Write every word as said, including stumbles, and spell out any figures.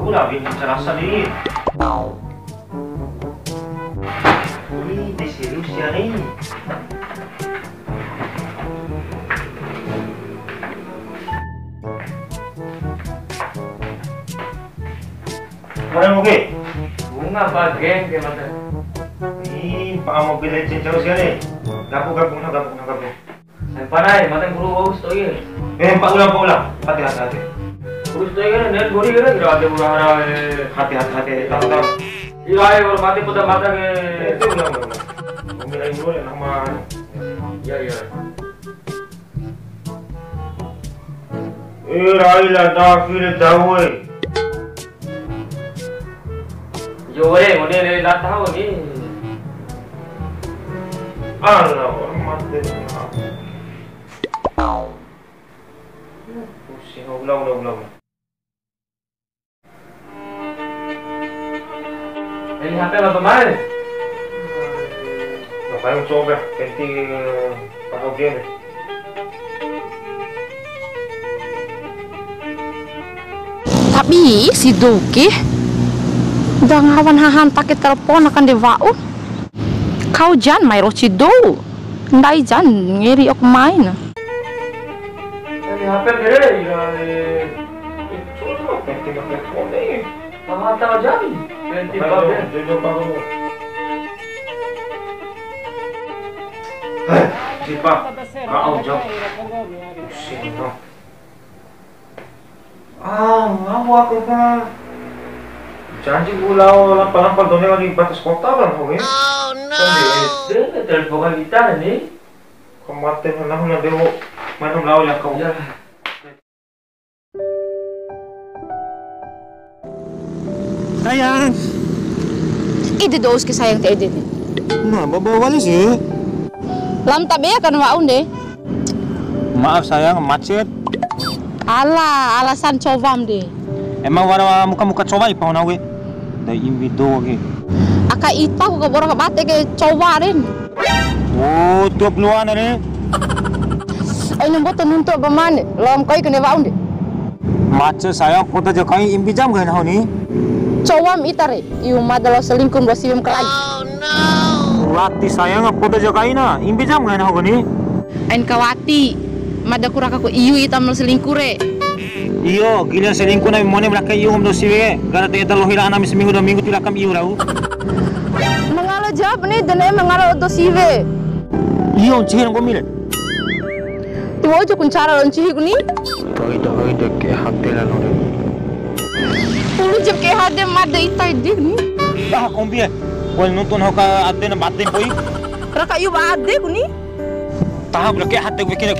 Udah, bin, rasa nih. Ini serius ya nih. Mana mungkin? Bunga apa geng ke mata? Ih, Pak Mobile Legend terus ya nih. Gabung, gabung, gabung, gabung. Sampanai, mate guru wa'u sato'i. Eh, Pak ulang, Pak ulang. Hati, hati, hati. Guru sato'i kan, nen gori kan, kira ada murah hara, eh. Hati, hati, hati. Tahu, tahu. Iya, ayo, baru mati putar mata ke. Eh, itu ulang, ulang, ulang. Gua bilang dulu ya, nama. Iya, iya. Eh, rai la, dah, kira jauh, eh. Yo, eh, ngone re la tahu ni. Alah, orang mati. Pusing, ulang, ulang, ulang. Ini H P apa, Bang? Ngapain coba? Penting, eh, paham dia nih. Tabe si dou ke, da ngawan hahanta ke telpon akan de wa'u. Kau jan mai roci dou, ndai jan ngeri ok main. Ini H P bere, ira, eh, itu, penting pakai phone, eh. Tahu, tahu jan, penting pakai. Jojo, Pak, kamu. Heh, si Pak, kau jawab. Pusing, no. Ah, ngau aku, Pak. Janji ku lao lampa-lampa done wali batas kota, Bang, kau, ya? Oh, no. Kan di S D, telepon kita ni. Kematian nahu na dewo, manum lao ya kau. Ya. Sayang. Ede dou si ke sayang ta ede ni. Nah, bawa wali sih. Lam tabe akan wa'un de. Maaf sayang, macet. Ala, alasan cowam de. Emang wara muka-muka cowa ipa hona we. Dai imbi dou ke. Aka ita ku kabora kabate ke cowa ren. Oh, tup luan re. Ai, nembo to nuntu ba mane, lom kai kene wa'un de. Macet sayang, poda ja kai imbi jam kai nahu ni. Cowam ita re, iu mada lao selingkuh ba siwe ma kalai. Wati sayang, poda ja kai na, imbi jam kai nahu ni. Ain kawati, mada ku raka ku iu ita ma lao selingkuh re. Iyo, giliran selingkuh nami mone ma raka iu nggomi dou siwe, gara te eda lohi ra ana mi seminggu dua minggu ti raka ma iu rau. Mangala jawab ni, dene mangala dou siwe. Iyo, ncihi nggomi re. Ti wa'u ja ku ncara lao ncihi ku ni. To'i, to'i, de ke hate lalo re. Ulu jep ke hade made ita ede ni. Ah, kombi e. Wal nonton hau ka ade na bate poi. Raka iu ba ade ku ni. Taha bela ke hate ku bikin.